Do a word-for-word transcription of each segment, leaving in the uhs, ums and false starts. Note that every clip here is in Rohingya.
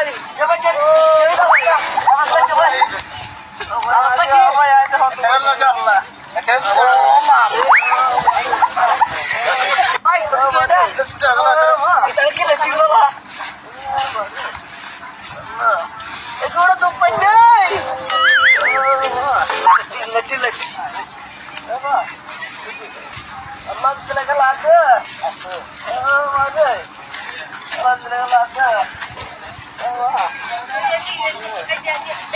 ভাই। এ ভাই, কে? অবস্থা কি ভাই? অবস্থা কি? ভাই, আয় তো হতো। ও মা। ভাই, তুমি কি এটা? এটা কি লেট্রিন বালা? এ, ওরা তো পাইছে। Latrine, latrine, latrine. আল্লাহ দিলে গেল আছে। ও, মাঝে। আল্লাহ দিলে গেল আছে। ও, লেট্রিন,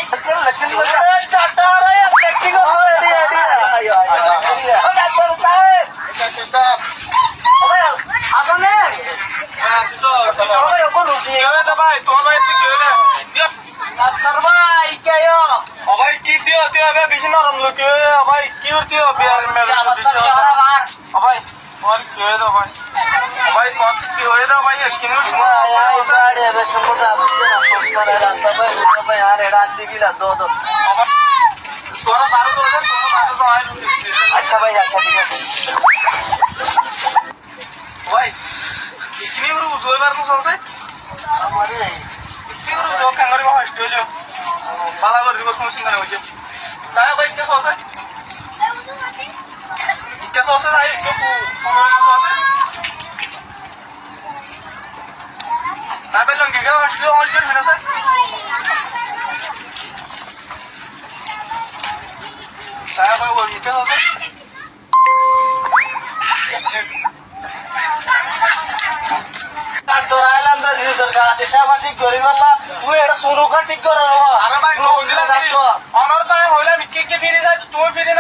লেট্রিন, লেট্রিন। এ, চারটা আর এক, লেট্রিন করবো, এডি, এডি। ও, ডাক্তার সাহেব। ও ভাই, আছো নে? হ্যাঁ, আছি তো। ও ভাই, ওকে রুটি। কি হয়েছে ভাই? তোমার ভাই তুই কি হয়েছে? কি হয়েছে? ডাক্তার ভাই, কে ও? ও ভাই, কি দিও? তুই এবার বেশি নরম লোক। ও ভাই, কি করতে হবে? বিয়ার মেলা অবস্থা দিতে হবে। খারাপ আর। ও ভাই, তোমার কি হয়েছে ভাই? ও ভাই, তোমার কি হয়েছে ভাই? এক কিলো সময় ভাই, আমার এই বাড়ি এবার সম্পর্কে আসছে না, সংসারে রাস্তা ভাই, দুটো ভাই, আর এটা আনতে গেলে দো, দো। ও ভাই, তোরা বারো দো, তোরা বারো দো, আয়। আচ্ছা ভাই, আচ্ছা, ঠিক আছে। ভাই, ইকনি উড়ু উজু এবার কোন চলছে? আমারে। ইকনি উড়ু উজু কেন করিব হস্ট হইল? বালা করে দিব, কোনো চিন্তা নেই, ওই যে। তাই ভাই, কে চলছে? কে চলছে? তাই কে ফু-, ফু-, ফু-, চলছে? তাই ভাই, লঙ্গি কে হস্ট, হস্ট করে ফেলেছে? তাই ভাই, ওই কে চলছে? আর তোরা আইলাম তো নিজের গাছে সাবা ঠিক করি মারলা, তুই এটা শুরু কর ঠিক করে নেবো। আরে ভাই, নতুন দিলাম কি? অনর তো আমি হইলাম, কি কি ফিরে যায়, তুমি ফিরে